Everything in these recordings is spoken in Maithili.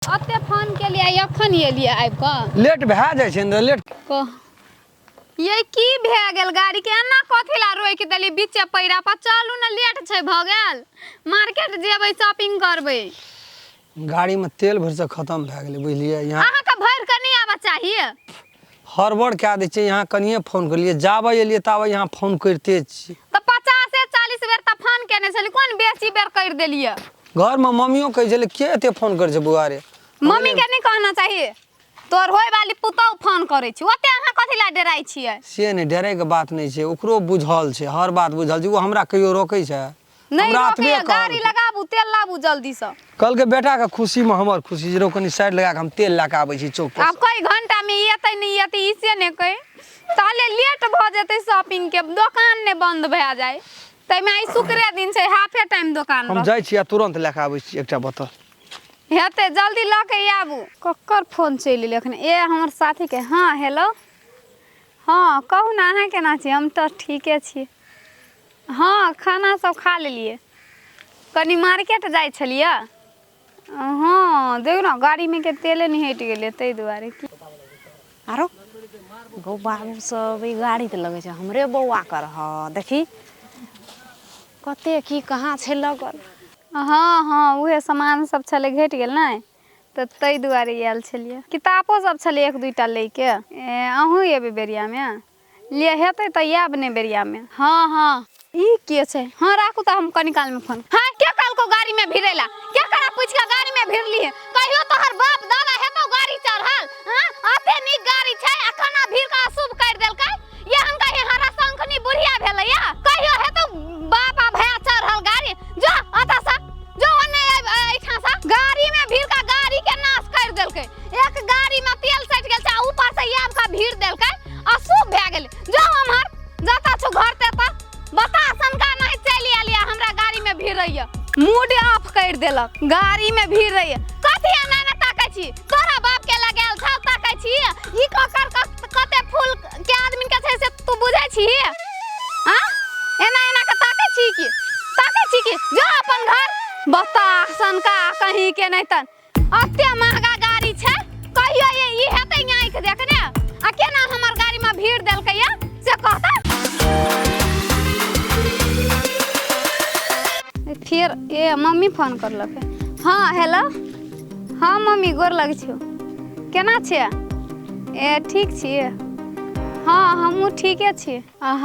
ओते फोन केलियै, एखन एलियै आबि कऽ। लेट भए जाइ छै ने, लेट कह ये, की भए गेल गाड़ी के? एना कथी ला रोकि देली बीचे पैरा पर? चलू ने, लेट छै भऽ गेल, मार्केट जेबै, शॉपिंग करबै। गाड़ीमे तेल भरिसँ खतम भए गेलै, बुझलियै यहाँ? अहाँके भरि कऽ नहि आबऽ चाहिए। हड़बड़ कए दै छियै। यहाँ कनिए फोन केलियै, जाबै एलियै ताबे यहाँ फोन करिते छी। तऽ 50-40 बेर तऽ फोन केने छली, कोन बेसी बेर करि देलियै? घरमे मम्मियो कहै छलै, के एते फोन करै छै बौआ रे? मम्मी के नहि कहना चाहिए, तोर होय वाली पुतहु फोन करै छै। ओते अहाँ कथी लए डराइ छियै? से नहि, डरैके बात नहि छै। ओकरो बुझल छै, हर बात बुझल छै। ओ हमरा कहियो रोकै छै? नहि हमरा एतबे रोकैया। गाड़ी कहलकै। लगाबू, तेल लाबू जल्दीसँ। कहलकै, बेटाके खुशीमे हमर खुशी छै। रौ, कनि साइड लगा कऽ हम तेल लए कऽ आबै छी चौक पर। आब कई घंटा में एतै नहि एतै ई से नहि कहि, ताले लेट भऽ जेतै शॉपिंग के, दोकान नहि बंद भए जाय। ताहिमे आइ शुक्रे दिन छै, हाफे टाइम दोकान हम रहतै। जाइ छी आ तुरन्त लए कऽ आबै छी एकटा बोतल। हेतै, जल्दी लऽ के आबू। ककर फोन चलि एलै एखन? ए, हमर साथीके। हँ हेलो, हँ कहू ने, अहाँ केना छी? हम तऽ ठीके छी। हँ, खाना सब खा लेलियै, कनि मार्केट जाइ छलियै। हँ, देखियौ ने, गाड़ीमे के तेले नहि हटि गेलै, ताहि दुआरे। आरो गौ बाबू सब, ई गाड़ी तऽ लगै छै हमरे बौआ कर ह। देखी कते की कहाँ छै लगल। हँ हँ, उहे सामान सब छलै, घटि गेल ने, तऽ ताहि दुआरे आयल छलियै। किताबो सब छलै एक दुइटा लैके। ए, अहूँ एबै बेरियामे? लिए हेतै तऽ आयब ने बेरियामे। हँ हँ, ई के छै? हँ, राखू तऽ, हम कनी कालमे फोन। हँ, के कहलकौ गाड़ीमे भिड़ै ला? के करा पूछि कऽ गाड़ीमे भिड़ली? कहियो तोहर बाप दादा हेतौ गाड़ी चढ़ल? हँ, अते नीक गाड़ी छै आ केना भीड़ कऽ अशुभ करि देलकै। एहन कहीं हरा शंखनी बुढ़िया भेलैया? कहियो हेतौ बाप आ भैया चढ़ल गाड़ी? जो अतऽ सँ जो, ओने एहिठाम सँ। गाड़ी में भीड़ का गाड़ी के नाश कर देलकै। एक गाड़ी में तेल सटि गेल छै आ ऊपर से आबि कऽ भीड़ देलकै, अशुभ भए गेलै। जो उम्हर जतऽ छौ घर ते तऽ बता सनका नहीं चलि आयल या हमरा गाड़ी में भीड़ रहिए, मूड ऑफ कर देलक। गाड़ी में भीड़ रहिए, कथी एना एना ताकै छी? तोरा बाप के लगायल छौ ताकै छी? ई ककर कते फूल के आदमी के छै से तू बुझै छी? हाँ, एना एना के ताकै छी की ताकै छी की? जो अपन घर, बता सनका कहीं के नहीं तन। अते महंगा गाड़ी छै, कहियो ये ई हेतै आँखि देखने आ केना हमर गाड़ी में भीड़ देलकै या से कहता फेर। ए, मम्मी फोन करलक। हाँ हेलो, हाँ मम्मी, गोर लगै छियौ, केना छियै? ए, ठीक छियै? हाँ, हमहूँ ठीके छी। हाँ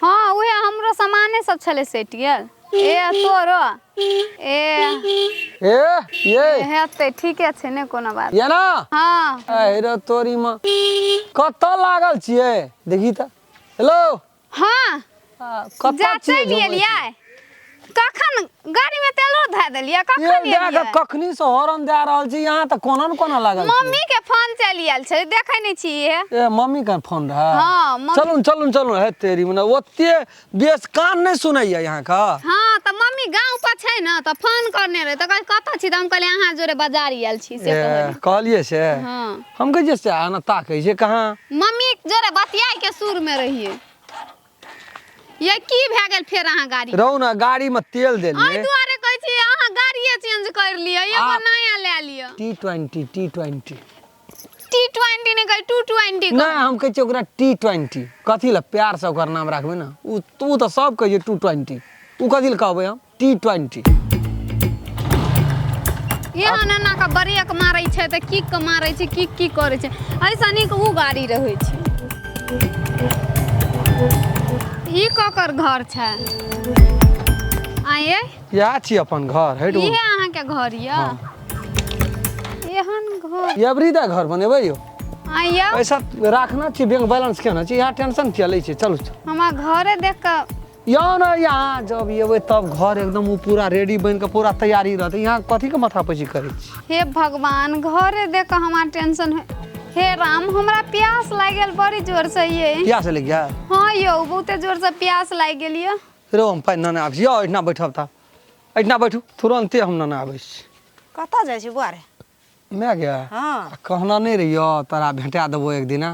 हाँ, उहे हमरो सामाने सब छलै सटि गेल। ए, तोरो ए? ए ये। हेतै, ठीके छै, नहि कोनो बात। ये ना। हाँ। अरे तोरी माँ, कतऽ लागल छियै? देखी तऽ। हेलो। हाँ। कतऽ जा छियै? चलि घुमै एलियै कखन? गाड़ीमे तेलो धए देलियै कखन? तेल दए कऽ एलियै। कखनी से हॉर्न दए रहल छी यहाँ, तऽ कोना ने कोना लागल छियै? मम्मी के फोन चलि आयल छै, देखै नहि छियै? ए, मम्मी के फोन रहै? हाँ, मम्मी। चलू ने, चलू ने, चलू ने। हे तेरी, मने ओते बेस कान नहि सुनैया यहाँ के। हाँ, तऽ मम्मी गाँव पर छै ने, तऽ फोन करने रहै, तऽ कहै कतऽ छी? तऽ हम कहलियै अहाँ जोरे बाजार आयल छी से। ए, कहलियै। कहलियै से? हाँ। हम कहै छियै से आना ताकै छै कहाँ। मम्मी जोरे बतियाइ के सुर में रहियै। ये, की भए गेल फेर अहाँ गाड़ी? रहू ने, गाड़ी में तेल एहि देलियै। दुआरे कहै छी, अहाँ गाड़िए चेंज कर लिअ, एगो नया लए लिअ। T20, T20। T20 नहि कहै, 220। नहि, हम कहै छियै ओकरा T20। कथी लए प्यारसँ ओकर नाम राखबै ने? ओ ओ तऽ सब कहै छै 220, ओ कथी लए कहबै हम T20? एहन एना कऽ ब्रेक मारै छै तऽ किक के मारै छै, किक की करै छै। एहिसँ नीक ओ गाड़ी रहै छै। ई ककर घर छै आये? इएह छी अपन घर, हटि। इहे अहाँके घर यऽ? एहन घर? एवरी दा घर बनेबै यौ। आइयो। पैसा राखना छी, बैंक बैलेंस केना छी, यहाँ टेंशन किया लै छी? चलू चलू। हमरा घरे देख कऽ यौ ने, यहाँ जब एबै तब घर एकदम ओ पूरा रेडी बनि कऽ पूरा तैयारी रहतै। यहाँ कथी के माथा पैची करै छी? हे भगवान, घरे देख कऽ हमरा टेंशन है। हे राम, हमरा प्यास लागि गेल बड़ी जोर से ये। प्यास लागि गेल? हाँ यौ, बहुते जोर से प्यास लागि गेल ये। रो, हम पानि नेने आबै छी। यौ, एहिठिना बैठब तऽ एहिठिना बैठू, तुरन्ते हम नेने आबै छी। कतऽ जाइ छी बौआ रे? माय गे। हाँ। आ कहना नहि रहियो तोरा भेटा देबो एक दिना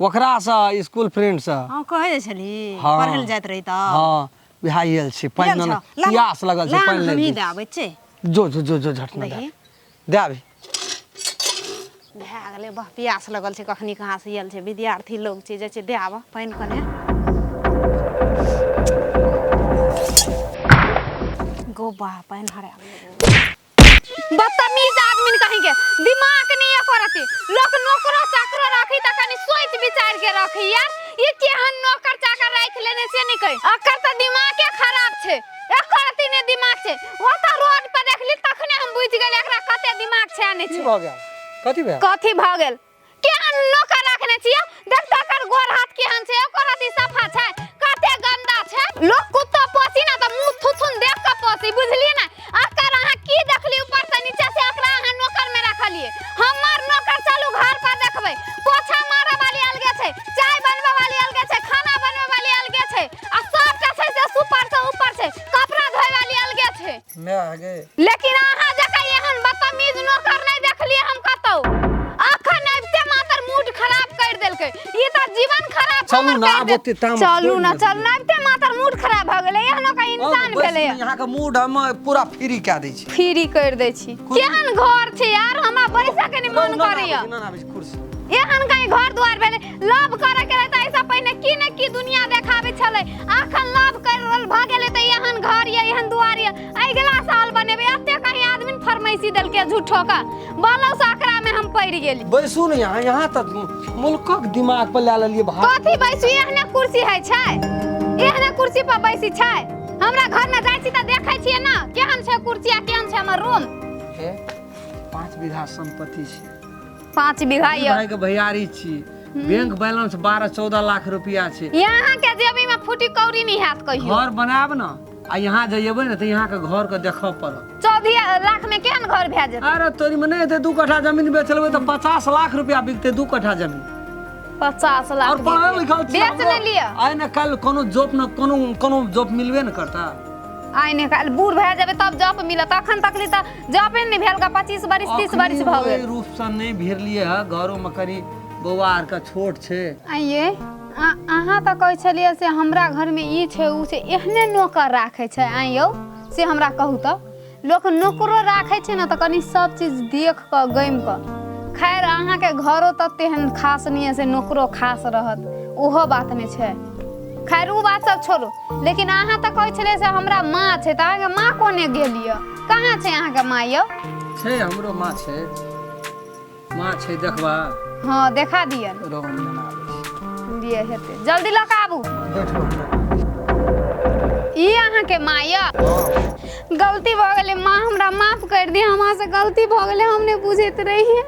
ओकरासँ, स्कूल फ्रेंडसँ? हाँ, कहै जे छली। हाँ। पढ़ै लए जाइत रही तऽ। हाँ, वएह आयल छी पानि गेल नेने। छौ? ला ना, प्यास लगल छै। ला ना, पानि हमही लागि दए आबै छियै। जो जो जो जो, झट ने दए। दही। दे आबी। भए गेलै बह, प्यास लगल छै, कखनी कहाँ से आयल छै, विद्यार्थी लोग छै, जाइ छै दे आबऽ पानि कने। गो बा पानि हरा गेलै। बदतमीज आदमी कहीं के दिमाग नहीं है करती। लोग नौकरो चाकरो रखी त कनी सोच विचार के रखी यार। ये केहन नौकर चाकर राख लेने से नहीं कही, अकर त दिमागे खराब छै, एकर अथी ने दिमाग छै। ओ त रोड पर देखली तखने हम बुझि गेली एकरा कते दिमाग छै आ नहि की छै। भऽ गेल? कथी भेल? कथी भऽ गेल? केहन नौकर रखने छियै, देख त एकर गोर हाथ केहन छै, ओकर अथी सफा छै, कते गंदा छै। लोग कुत्ता पोसी ना त मुंह थुथुन देख के पोसी, बुझलियै ना? अकर अहाँ की देखली ऊपर से नीचे से, एकरा अहाँ नौकर में रखलियै। हमर नौकर चलू घर पर देखबै, पोछा मारे वाली अलगे छै, चाय बनबै वाली अलगे छै, खाना बनबै वाली अलगे छै, आ सबटा छै से सुपर से ऊपर छै, कपड़ा धोए वाली अलगे छै। माय गे, लेकिन अहाँ जकाँ एहन बदतमीज नौकर नहि देखलियै हम कतौ। अखन आबिते मात्र मूड खराब करि देलकै, ई तऽ जीवन खराब चलू हमर ना, करि आब देल। ओते तामस चलू छोड़ि ना, दियौ। चलू ना, आबिते मात्र मूड खराब भऽ गेलै, एहनो का इंसान भेलै। यहाँ के मूड हम पूरा फ्री कए दै छी। फ्री करि दै छी। केहन घर छै यार, हमरा बैसऽ के नहि मन करैया। ना आबै छी कुर्सी। एहन कहीं घर दुआर भेलै? लव करे के रहै तऽ एहिसँ पहिने की ने की दुनिया देखाबै छलै। अखन लव कर रहल भऽ गेलै तऽ एहन घर यऽ, एहन दुआर यऽ। अगिला साल बनेबै। एते कहीं आदमी ने फरमाइशी देलकै झूठो का, बोलो से अकरा में हम पड़ि गेली। बैसू ने यहाँ, यहाँ तऽ मुल्कक दिमाग पर लए लेलियै भार। कथी बैसू? एहने कुर्सी होइ छै, एहने कुर्सी पर बैसी छै। हमरा घर में जाइ छी तऽ देखै छियै ने केहन छै कुर्सी आ केहन छै हमर रूम। हे, 5 बीघा संपत्ति छै। 5 बीघा यऽ। भाई के भैयारी छी, बैंक बैलेंस 12-14 लाख रुपया छै। यहाँ के जेबी में फूटी कौड़ी नहीं हैत कहियो। घर बनायब ने आ यहाँ जइएबै ने तऽ यहाँ के घर के देखऽ पड़त। 14 लाख में केहन घर भए जेतै? अरे तोरी में नहि हेतै, 2 कट्ठा जमीन बेच लेबै तऽ 50 लाख रुपया बिकतै 2 कट्ठा जमीन। 50 लाख और पढ़ल लिखल छी बेच हमरो। नहि लिअ। आइ ने काल्हि कोनो जॉब न कोनो कोनो जॉब मिलबे ने करता। आइ ने काल्हि बूढ़ भए जेबै तब जॉब मिलत, अखन तक तऽ जॉबे नहि भेल गा, 25 बरिस 30 बरिस भऽ ओहि गेल। रूप से नहि भिड़लियै हँ, घरो में कनि बौआ आर के छोट छै। आइये अहाँ तऽ कहै छलियै से हमरा घरमे ई छै उ छै, एहने नौकर राखै छै? आइ यौ से हमरा कहू तऽ, लोक नौकरो राखै छै ने तऽ कनि सब चीज देख कऽ गमि कऽ। खैर अहाँके घरो तऽ तेहन खास नहि यऽ से नौकरो खास रहत, ओहो बात नहि छै। खैर उ बात सब छोड़ू, लेकिन अहाँ तऽ कहै छलियै से हमरा माँ छै, तऽ अहाँके माँ कोने गेल यऽ? कहाँ छै अहाँके माँ यौ? छै, हमरो माँ छै, माँ छै, देखबा? हँ देखा दिअ। रहो, हम लेने आबै छी। दिअ हेतै, जल्दी लऽ कऽ आबू। बैठो। ई अहाँके माँ यऽ? गलती भऽ गेलै माँ, हमरा माफ करि दिअ, हमरा से गलती भऽ गेलै, हम नहि बुझैत रहियै।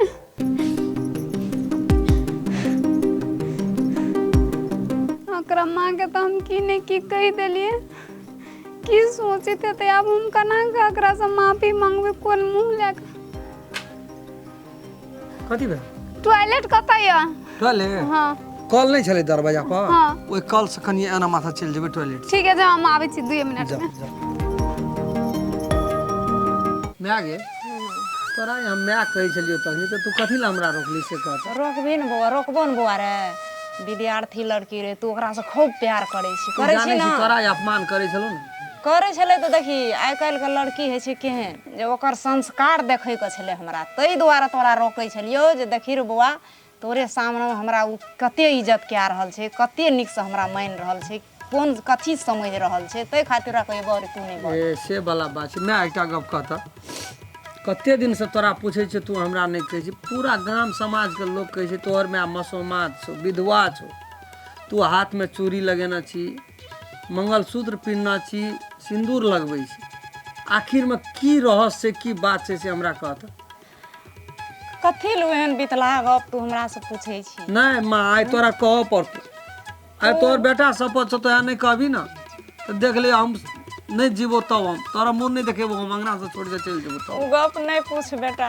ओकरा माँ के तऽ हम की ने की कहि देलियै, की सोचैत हेतै? आब हम केना कऽ ओकरासँ माफी मंगबै, कोन मुँह लए कऽ? कथी भेल? टॉयलेट कतऽ यऽ? टॉयलेट? हँ। कल नहि छलै दरवाजा पर? हँ। ओहि कल से कनि एना माथा चलि जेबै टॉयलेट। ठीक है, हम आबै छी 2 मिनट जाओ में। जाओ। माय गे, तोरा हम माय कहै छलियौ तखनी तऽ तू कथी लए हमरा रोकली से कह तऽ। रोकबही ने बौआ, रोकबो ने बौआ रे, विद्यार्थी लड़की रे, तू ओकरासँ खूब प्यार करै छी। तू करै छी जानै ने छी तोरा ई अपमान करै छलौ ने? करै छलै तऽ देखी, आइ काल्हिके लड़की होइ छै केहन जे ओकर संस्कार देखैके छलै हमरा, ताहि दुआरे तोरा रोकै छलियौ जे देखी रे बौआ, तोरे सामनेमे हमरा ओ कते इज्जत कए रहल छै, कते नीकसँ हमरा मानि रहल छै, कोन कथी समझि रहल छै, ताहि खातिर ओकरा कहियै बौआ रे तू नहि बज। ए से वाला बात छै। माय, एकटा गप कहतऽ, कते दिनसँ तोरा पूछै छियौ, तू हमरा नहि कहै छी। पूरा गाम समाजके लोक कहै छै तोहर माय मसोमात छौ, विधवा छौ, तू हाथमे चूड़ी लगेने छी, मंगलसूत्र पिन्हने छी, सिन्दूर लगबै छी, आखिरमे की रहस्य छै, की बात छै से हमरा कहतऽ। कथी लए एहन बितलाहा गप तू हमरासँ पूछै छी? नहि माँ, आइ तोरा कहऽ पड़तौ, आइ तोहर बेटा शपथ छौ, तोरा नहि कहबी ने तऽ देख ले, हम नहि जीबो तब हम तोरा मुँह नहि देखेबो, हम अङ्गनासँ छोड़ि कऽ चलि जेबो तब। ओ गप नहि पूछ बेटा।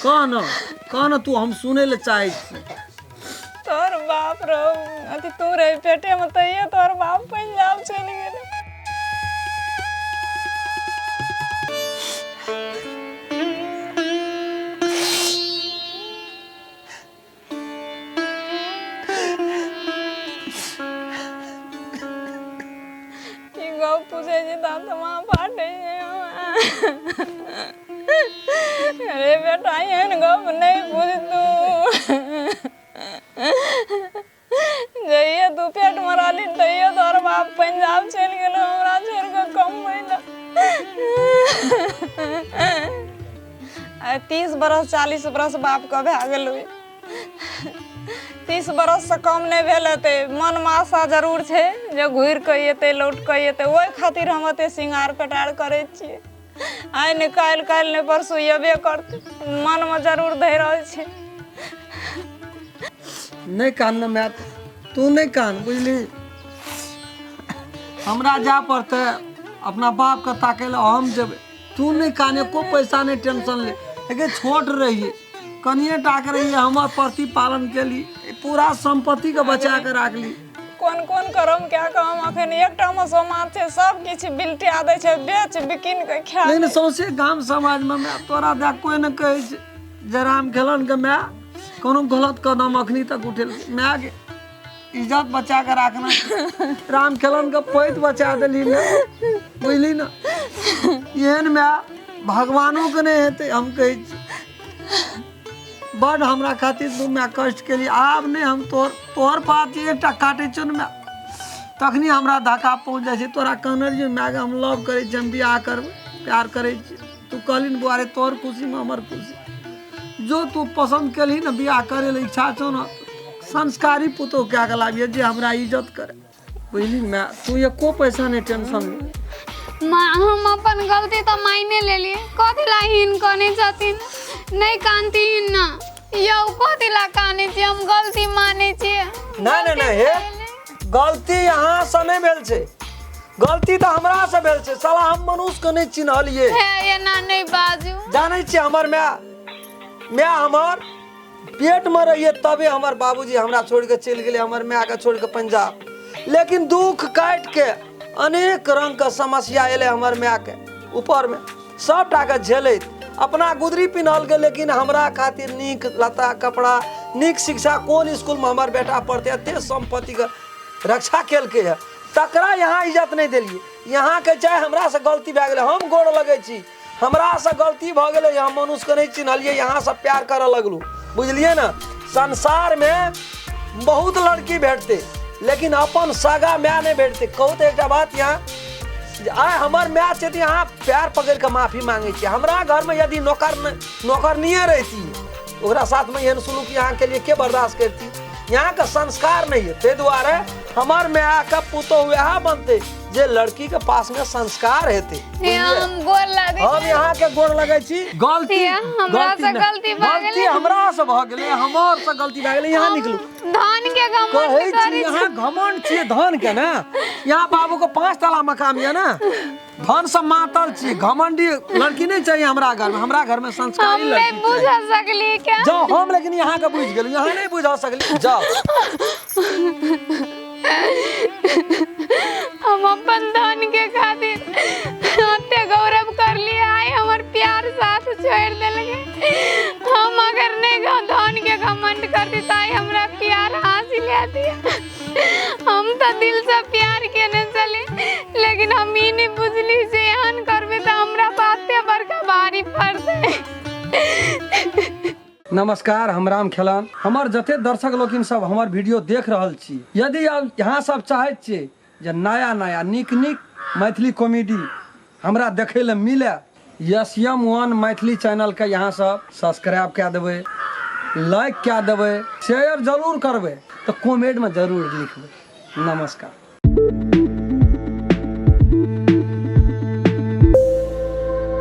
कह न, कह न तू, हम सुनै लए चाहै छी। तोहर बाप रहो अथी, तू रही पेटेमे तैयो तोहर बाप पंजाब चलि गेलै। की गप पूछै छी तऽ आत्मा फाटै छै। गप नहि बुझतू। जहिया तू पेटमे रहली तहिया तोहर बाप पंजाब चलि गेलो हमरा छोड़ि कऽ कमबै लए। आइ 30 बरस 40 बरस बापके भए गेलै, 30 बरससँ कम नहि भेल हेतै। मनमे आशा जरूर छै जे घुरि कऽ एतै, लौट कऽ एतै। ओहि खातिर हम एते श्रृंगार पेटार करै छियै। आइ नहि काल्हि, काल्हि नहि परसू एबे करतै, मनमे जरूर धरि रहल छै। नहि कान ने माय, तू नहि कान, बुझली? हमरा जा पड़तै अपना बापके ताकै लए, हम जेबै, तू नहि कान, एको पैसा नहि टेंशन ले। लेकिन छोट रहियै, कनिए टाके रहियै, हमर प्रतिपालन केली, पूरा सम्पत्तिके बचा कऽ राखली। कोन कोन करम कए कऽ हम अखन एकटा मसोमात छै, सब किछु बिलटा दै छै, बेच बिकिन कऽ खा। लेकिन सौंसे गाम समाजमे माय तोरा दए कोइ नहि कहै छै जे राम खेलनके माय कोनो गलत कदम अखनी तक उठेल। मायके इज्जत बचा कऽ राखना, राम खेलनके पैत बचा देली माय, बुझली ने? एहन माय भगवानोके नहि हेतै, हम कहै छी। बड हमरा खातिर तू माय कष्ट केली। आब नहि हम तोहर तोहर बात जे एकटा काटै छियौ ने माय, तखनी हमरा धक्का पहुँच जाइ छै। तोरा कहने रहियौ मायके हम लव करै छी, हम बियाह करबै, प्यार करै छी। तू कहली ने बौआ रे, तोहर खुशीमे हमर खुशी। जो तू पसन्द केलही ने, बियाह करै लए इच्छा छौ ने, संस्कारी पुतोह कए कऽ लाबिहे जे हमरा इज्जत करे, बुझली माय? तू एको पैसा नहि टेंशन ले। माँ, हम अपन गलती तऽ माइने लेलियै। कथी ला हिन कनै छथिन? नहि कानथिन ने यौ, कथी ला कानै छियै? हम गलती मानै छियै। नहि नहि नहि, हे, गलती अहाँ से नहि भेल छै, गलती तऽ हमरा से भेल छै। साला हम मनुष्य के नहि चिन्हलियै। हे, एना नहि बाजू। जानै छियै, हमर माय, माय हमर पेटमे रहियै तबे हमर बाबूजी हमरा छोड़ि कऽ चलि गेलै, हमर मायके छोड़ि कऽ पंजाब। लेकिन दुख काटि के अनेक रङ्गके समस्या एलै हमर मायके ऊपरमे, सभटाके झेलैत अपना गुदरी पिन्हलकै, लेकिन हमरा खातिर नीक लत्ता कपड़ा, नीक शिक्षा, कोन इसकुलमे हमर बेटा पढ़तै, एते सम्पत्तिके रक्षा केलकै हँ, तकरा यहाँ इज्जत नहि देलियै। यहाँके चाहे हमरासँ गलती भए गेलै, हम गोड़ लगै छी, हमरासँ गलती भऽ गेलै, हम मनुष्यके नहि चिन्हलियै, यहाँसँ प्यार करऽ लगलहुँ, बुझलियै ने? संसारमे बहुत लड़की भेटतै, लेकिन अपन सगा माय नहि भेटतै। कहू तऽ एकटा बात यहाँ जे आइ हमर माय छै तऽ यहाँ पैर पकड़ि कऽ माफी मांगै छियै। हमरा घरमे यदि नौकर नौकरनिये रहिती, ओकरा साथमे एहन सुलूक यहाँके लिए के बर्दाश्त करती? यहाँके संस्कार नहि है, ताहि दुआरे हमर मायके पुतोहु वएह बनतै जे लड़की के पास में संस्कार हेतै। हे, हम गोर लागै। हम यहाँ के गोर लगै छी। गलती हे, हमरा से गलती भऽ गलती गेलै। हमरा से भऽ गेलै, हमर से गलती भऽ गेलै। यहाँ निकलू। धन के घमंड कहै छी करै। यहाँ घमंड छियै धन के ने, यहाँ बाबू के 5 तला मकान यऽ ने, धन से मातल छी। घमंडी लड़की नहीं चाहिए हमरा घर में, हमरा घर में हम संस्कारी नहीं लड़की बुझ चाहिए। सकली क्या। जाओ, हम लेकिन यहाँ के बुझ गेलहुँ, यहाँ नहीं बुझा सकली, जाओ। हम अपन धन के खातिर एते गौरव करलियै, आइ हमर प्यार साथ छोड़ि देलकै। हम अगर नहि धन के घमंड करती तऽ आइ हमरा प्यार हासिल हेती। हम तऽ दिलसँ प्यार केने छली, लेकिन हम ई नहि बुझली जे एहन करबै तऽ हमरा बाते बड़का भारी पड़तै। नमस्कार, हम राम खेलान। हमर जते दर्शक लोकिन सब हमर वीडियो देख रहल छी, यदि आब यहाँ सब चाहैत छियै जे नया नया नीक नीक मैथिली कॉमेडी हमरा देखै लए मिले, यस एम वन मैथिली चैनलके यहाँ सब सब्सक्राइब कए देबै, लाइक कए देबै, शेयर जरूर करबै, तऽ कमेंटमे जरूर लिखबै। नमस्कार।